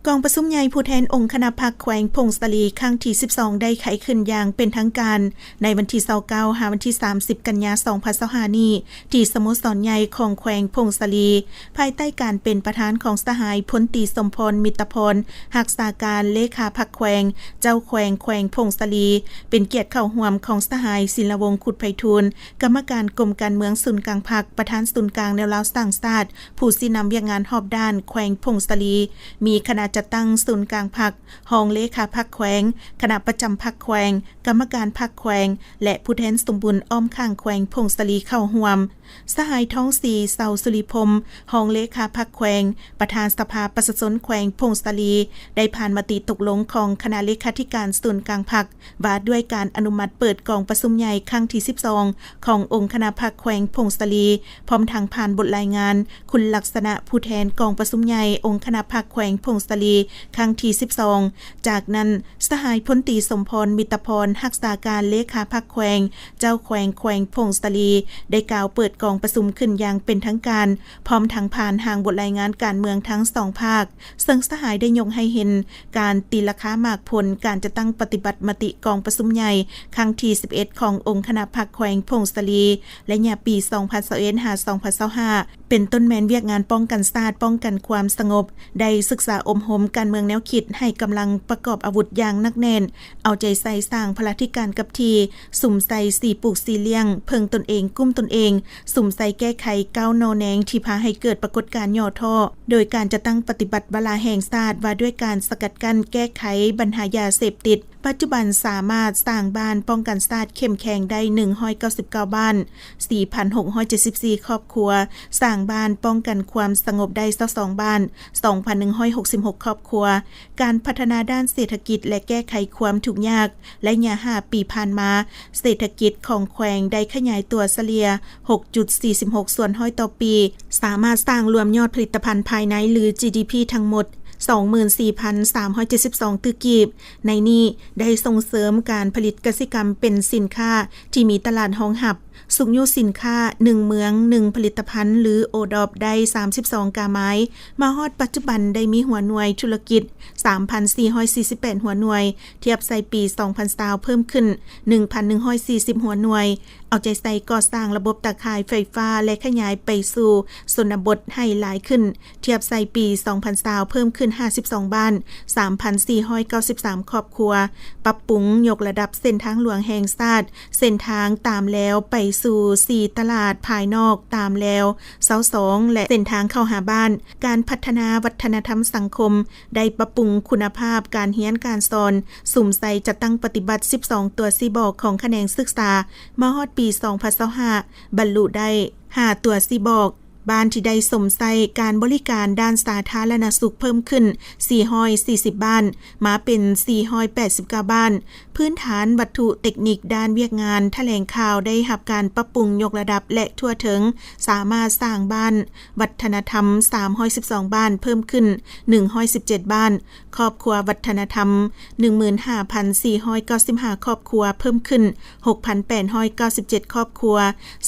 ກອງປະຊຸມໃຫຍ່ຜູ້ແທນອົງຄະນະພັກແຂວງຜົ້ງສາລີ ຄັ້ງທີສິບສອງ ໄດ້ໄຂຂຶ້ນຢ່າງເປັນທາງການ ໃນວັນທີຊາວເກົ້າ ຫາວັນທີສາມສິບ ກັນຍາ ສອງພັນຊາວຫ້ານີ້ ທີ່ສະໂມສອນໃຫຍ່ຂອງແຂວງຜົ້ງສາລີ ພາຍໃຕ້ການເປັນປະທານຂອງສະຫາຍພົນຕີ ສົມພອນ ມິດຕະພອນ ຮັກສາການເລຂາພັກແຂວງ, ເຈົ້າແຂວງແຂວງຜົ້ງສາລີ, ເປັນກຽດເຂົ້າຮ່ວມຂອງສະຫາຍ ສິນລະວົງ ຄຸດໄພທູນ ກຳມະການກົມການເມືອງສູນກາງພັກ, ປະທານສູນກາງແນວລາວສ້າງຊາດ, ຜູ້ຊີ້ນຳວຽກງານຮອບດ້ານແຂວງຜົ້ງສາລີ, ມີຄະນະຈັດຕັ້ງສູນກາງພັກ, ຮອງເລຂາພັກແຂວງ, ຄະນະປະຈຳພັກແຂວງ, ກຳມະການພັກແຂວງ ແລະ ຜູ້ແທນສົມບູນອ້ອມຂ້າງແຂວງຜົ້ງສາລີເຂົ້າຮ່ວມ. ສະຫາຍ ທອງສີ ເສົາສຸລິພົມ ຮອງເລຂາພັກແຂວງ, ປະທານສະພາປະຊາຊົນແຂວງຜົ້ງສາລີ ໄດ້ຜ່ານມະຕິຕົກລົງຂອງຄະນະເລຂາທິການສູນກາງພັກ ວ່າດ້ວຍການອະນຸມັດເປີດກອງປະຊຸມໃຫຍ່ຄັ້ງທີສິບສອງ ຂອງອົງຄະນະພັກແຂວງຜົ້ງສາລີ, ພ້ອມທັງຜ່ານບົດລາຍງານຄຸນລັກສະນະຜູ້ແທນກອງປະຊຸມໃຫຍ່ອົງຄະນະພັກແຂວງຜົ້ງສາລີ ຄັ້ງທີສິບສອງ. ຈາກນັ້ນ, ສະຫາຍພົນຕີ ສົມພອນ ມິດຕະພອນ ຮັກສາການເລຂາພັກແຂວງ, ເຈົ້າແຂວງແຂວງຜົ້ງສາລີ ໄດ້ກ່າວເປີດກອງປະຊຸມຂຶ້ນຢ່າງເປັນທາງການ, ພ້ອມທັງຜ່ານຮ່າງບົດລາຍງານການເມືອງທັງສອງພາກ, ເຊິ່ງສະຫາຍໄດ້ຍົກໃຫ້ເຫັນການຕີລາຄາໝາກຜົນການຈັດຕັ້ງປະຕິບັດມະຕິກອງປະຊຸມໃຫຍ່ຄັ້ງທີສິບເອັດ ຂອງອົງຄະນະພັກແຂວງຜົ້ງສາລີ ໄລຍະປີສອງພັນຊາວເອັດ ຫາ ສອງພັນຊາວຫ້າ ເປັນຕົ້ນແມ່ນວຽກງານປ້ອງກັນຊາດ, ປ້ອງກັນຄວາມສະຫງົບ, ໄດ້ສຶກສາອົບຮົມການເມືອງແນວຄິດໃຫ້ກຳລັງປະກອບອາວຸດຢ່າງໜັກແໜ້ນ, ເອົາໃຈໃສ່ສ້າງພະລາທິການກັບທີ່, ສຸມໃສ່ສີ່ປູກສີ່ລ້ຽງ, ເພິ່ງຕົນເອງ, ກຸ້ມຕົນເອງ, ສຸມໃສ່ແກ້ໄຂເກົ້າໜໍ່ແນງທີ່ພາໃຫ້ເກີດປາກົດການຫຍໍ້ທໍ້, ໂດຍການຈັດຕັ້ງປະຕິບັດວາລະແຫ່ງຊາດວ່າດ້ວຍການສະກັດກັ້ນແກ້ໄຂບັນຫາຢາເສບຕິດ, ປັດຈຸບັນສາມາດສ້າງບ້ານປ້ອງກັນຊາດເຂັ້ມແຂງໄດ້ໜຶ່ງຮ້ອຍເກົ້າສິບເກົ້າບ້ານ, ສີ່ພັນຫົກຮ້ອຍເຈັດສິບສີ່ຄອບຄົວ, ສ້າງບ້ານປ້ອງກັນຄວາມສະຫງົບໄດ້ຊາວສອງບ້ານ, ສອງພັນໜຶ່ງຮ້ອຍຫົກສິບຫົກຄອບຄົວ. ການພັດທະນາດ້ານເສດຖະກິດ ແລະ ແກ້ໄຂຄວາມທຸກຍາກ ໄລຍະຫ້າປີຜ່ານມາ, ເສດຖະກິດຂອງແຂວງໄດ້ຂະຫຍາຍຕົວສະເລ່ຍ ຫົກຈຸດສີ່ສິບຫົກສ່ວນຮ້ອຍຕໍ່ປີ, ສາມາດສ້າງລວມຍອດຜະລິດຕະພັນພາຍໃນ ຫຼື ຈີດີພີ ທັງໝົດ ສອງໝື່ນສີ່ພັນສາມຮ້ອຍເຈັດສິບສອງຕື້ກີບ. ໃນນີ້ໄດ້ສົ່ງເສີມການຜະລິດກະສິກຳເປັນສິນຄ້າທີ່ມີຕະຫຼາດຮອງຮັບ, ຊຸກຍູ້ສິນຄ້າໜຶ່ງເມືອງໜຶ່ງຜະລິດຕະພັນ ຫຼື ໂອດອບ ໄດ້ສາມສິບສອງກາໄມ. ມາຮອດປັດຈຸບັນໄດ້ມີຫົວໜ່ວຍທຸລະກິດສາມພັນສີ່ຮ້ອຍສີ່ສິບແປດຫົວໜ່ວຍ, ທຽບໃສ່ປີສອງພັນຊາວເພີ່ມຂຶ້ນໜຶ່ງພັນໜຶ່ງຮ້ອຍສີ່ສິບຫົວໜ່ວຍ, ເອົາໃຈໃສ່ກໍ່ສ້າງລະບົບຕາຂ່າຍໄຟຟ້າ ແລະ ຂະຫຍາຍໄປສູ່ຊົນນະບົດໃຫ້ຫຼາຍຂຶ້ນ, ທຽບໃສ່ປີສອງພັນຊາວເພີ່ມຂຶ້ນຫ້າສິບສອງບ້ານ, ສາມພັນສີ່ຮ້ອຍເກົ້າສິບສາມຄອບຄົວ, ປັບປຸງຍົກລະດັບເສັ້ນທາງຫຼວງແຫ່ງຊາດ, ເສັ້ນທາງຕາມແລວໄປສູ່ສີ່ຕະຫຼາດພາຍນອກຕາມແລວຊາວສອງ ແລະ ເສັ້ນທາງເຂົ້າຫາບ້ານ. ການພັດທະນາວັດທະນະທຳສັງຄົມ ໄດ້ປັບປຸງຄຸນນະພາບການຮຽນການສອນ, ສຸມໃສ່ຈັດຕັ້ງປະຕິບັດສິບສອງຕົວຊີ້ບອກຂອງຂະແໜງສຶກສາ, ມາຮອດປີສອງພັນຊາວຫ້າ ບັນລຸໄດ້ຫ້າຕົວຊີ້ບອກ, ບ້ານທີ່ໄດ້ສົມໃສ່ການບໍລິການດ້ານສາທາລະນະສຸກເພີ່ມຂຶ້ນສີ່ຮ້ອຍສີ່ສິບບ້ານ, ມາເປັນສີ່ຮ້ອຍແປດສິບເກົ້າບ້ານ. ພື້ນຖານວັດຖຸເຕັກນິກດ້ານວຽກງານຖະແຫຼງຂ່າວໄດ້ຮັບການປັບປຸງຍົກລະດັບ ແລະ ທົ່ວເຖິງ, ສາມາດສ້າງບ້ານ ວັດທະນະທຳສາມຮ້ອຍສິບສອງບ້ານ, ເພີ່ມຂຶ້ນໜຶ່ງຮ້ອຍສິບເຈັດບ້ານ, ຄອບຄົວວັດທະນະທຳໜຶ່ງໝື່ນຫ້າພັນສີ່ຮ້ອຍເກົ້າສິບຫ້າຄອບຄົວ, ເພີ່ມຂຶ້ນຫົກພັນແປດຮ້ອຍເກົ້າສິບເຈັດຄອບຄົວ,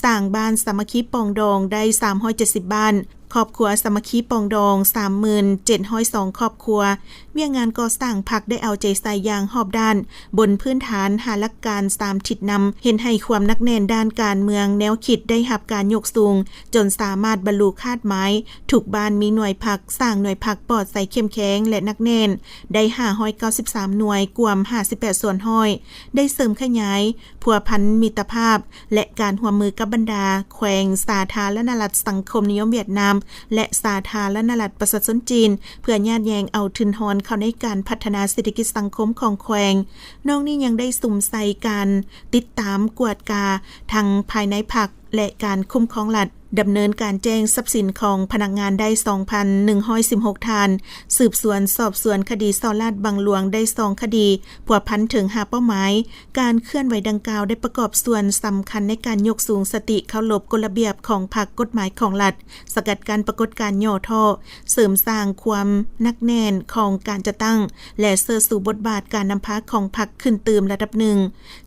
ສ້າງບ້ານສາມັກຄີປອງດອງໄດ້ສາມຮ້ອຍເຈັດສິບບ້ານ, ຄອບຄົວສາມັກຄີປອງດອງສາມໝື່ນເຈັດຮ້ອຍສອງຄອບຄົວ. ວຽກງານກໍ່ສ້າງພັກໄດ້ເອົາໃຈໃສ່ຢ່າງຮອບດ້ານ, ບົນພື້ນຖານຫ້າຫຼັກການສາມທິດນຳ, ເຮັດໃຫ້ຄວາມໜັກແໜ້ນດ້ານການເມືອງແນວຄິດໄດ້ຮັບການຍົກສູງ, ຈົນສາມາດບັນລຸຄາດໝາຍ, ທຸກບ້ານມີໜ່ວຍພັກ, ສ້າງໜ່ວຍພັກປອດໃສເຂັ້ມແຂງ ແລະ ໜັກແໜ້ນ, ໄດ້ຫ້າຮ້ອຍເກົ້າສິບສາມໜ່ວຍ, ກວມຫ້າສິບແປດສ່ວນຮ້ອຍ, ໄດ້ເສີມຂະຫຍາຍພົວພັນມິດຕະພາບ ແລະ ການຮ່ວມມືກັບບັນດາແຂວງສາທາລະນະລັດສັງຄົມນິຍົມຫວຽດນາມ ແລະ ສາທາລະນະລັດປະຊາຊົນຈີນ ເພື່ອຍາດແຍ່ງເອົາທຶນຮອນເຂົ້າໃນການພັດທະນາເສດຖະກິດສັງຄົມຂອງແຂວງ. ນອກນີ້ຍັງໄດ້ສຸມໃສ່ການຕິດຕາມກວດກາທັງພາຍໃນພັກ ແລະ ການຄຸ້ມຄອງລັດ, ດຳເນີນການແຈ້ງຊັບສິນຂອງພະນັກງານໄດ້ສອງພັນໜຶ່ງຮ້ອຍສິບຫົກທ່ານ, ສືບສວນສອບສວນຄະດີສໍ້ລາດບັງຫຼວງໄດ້ສອງຄະດີ, ພົວພັນເຖິງຫ້າເປົ້າໝາຍ. ການເຄື່ອນໄຫວດັ່ງກ່າວໄດ້ປະກອບສ່ວນສຳຄັນໃນການຍົກສູງສະຕິເຄົາລົບກົດລະບຽບຂອງພັກ, ກົດໝາຍຂອງລັດ, ສະກັດກັ້ນປາກົດການຫຍໍ້ທໍ້, ເສີມສ້າງຄວາມໜັກແໜ້ນຂອງການຈັດຕັ້ງ ແລະ ເຊີດຊູບົດບາດການນຳພາຂອງພັກຂຶ້ນຕື່ມລະດັບໜຶ່ງ.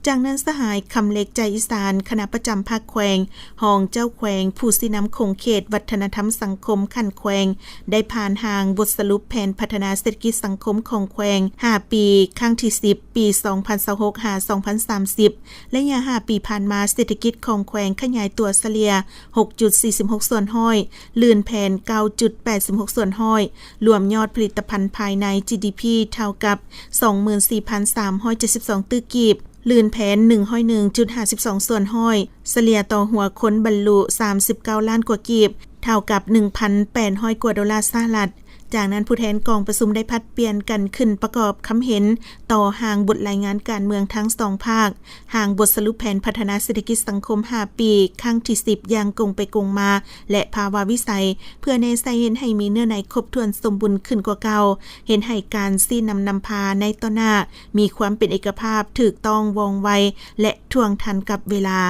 ຈາກນັ້ນ ສະຫາຍ ຄຳເລັກ ໃຈອີສານ ຄະນະປະຈຳພັກແຂວງ, ຮອງເຈົ້າແຂວງຜູ້ ຊີ້ນຳຂົງເຂດວັດທະນະທຳສັງຄົມຂັ້ນແຂວງ ໄດ້ຜ່ານຮ່າງບົດສະຫຼຸບແຜນພັດທະນາເສດຖະກິດສັງຄົມຂອງແຂວງ ຫ້າປີ ຄັ້ງທີສິບ ປີສອງພັນຊາວຫົກ ຫາ ສອງພັນສາມສິບ ໄລຍະຫ້າປີຜ່ານມາ ເສດຖະກິດຂອງແຂວງຂະຫຍາຍຕົວສະເລ່ຍ ຫົກຈຸດສີ່ສິບຫົກສ່ວນຮ້ອຍ ລື່ນແຜນ ເກົ້າຈຸດແປດສິບຫົກສ່ວນຮ້ອຍ ລວມຍອດຜະລິດຕະພັນພາຍໃນ ຈີດີພີ ເທົ່າກັບ ສອງໝື່ນສີ່ພັນສາມຮ້ອຍເຈັດສິບສອງຕື້ກີບ ລື່ນແຜນ ໜຶ່ງຮ້ອຍໜຶ່ງຈຸດຫ້າສິບສອງສ່ວນຮ້ອຍ ສະເລ່ຍຕໍ່ຫົວຄົນ ບັນລຸ ສາມສິບເກົ້າລ້ານກວ່າກີບ ເທົ່າກັບ ໜຶ່ງພັນແປດຮ້ອຍກວ່າໂດລາສະຫະລັດ. ຈາກນັ້ນ ຜູ້ແທນກອງປະຊຸມໄດ້ຜັດປ່ຽນກັນຂຶ້ນປະກອບຄຳເຫັນຕໍ່ຮ່າງບົດລາຍງານການເມືອງທັງສອງພາກ, ຮ່າງບົດສະຫຼຸບແຜນພັດທະນາເສດຖະກິດສັງຄົມຫ້າປີ ຄັ້ງທີສິບ ຢ່າງກົງໄປກົງມາ ແລະ ພາວະວິໄສ ເພື່ອແນໃສ່ເຮັດໃຫ້ມີເນື້ອໃນຄົບຖ້ວນສົມບູນຂຶ້ນກວ່າເກົ່າ, ເຮັດໃຫ້ການຊີ້ນຳນຳພາໃນຕໍ່ໜ້າມີຄວາມເປັນເອກະພາບ, ຖືກຕ້ອງ, ວ່ອງໄວ ແລະ ທ່ວງທັນກັບເວລາ.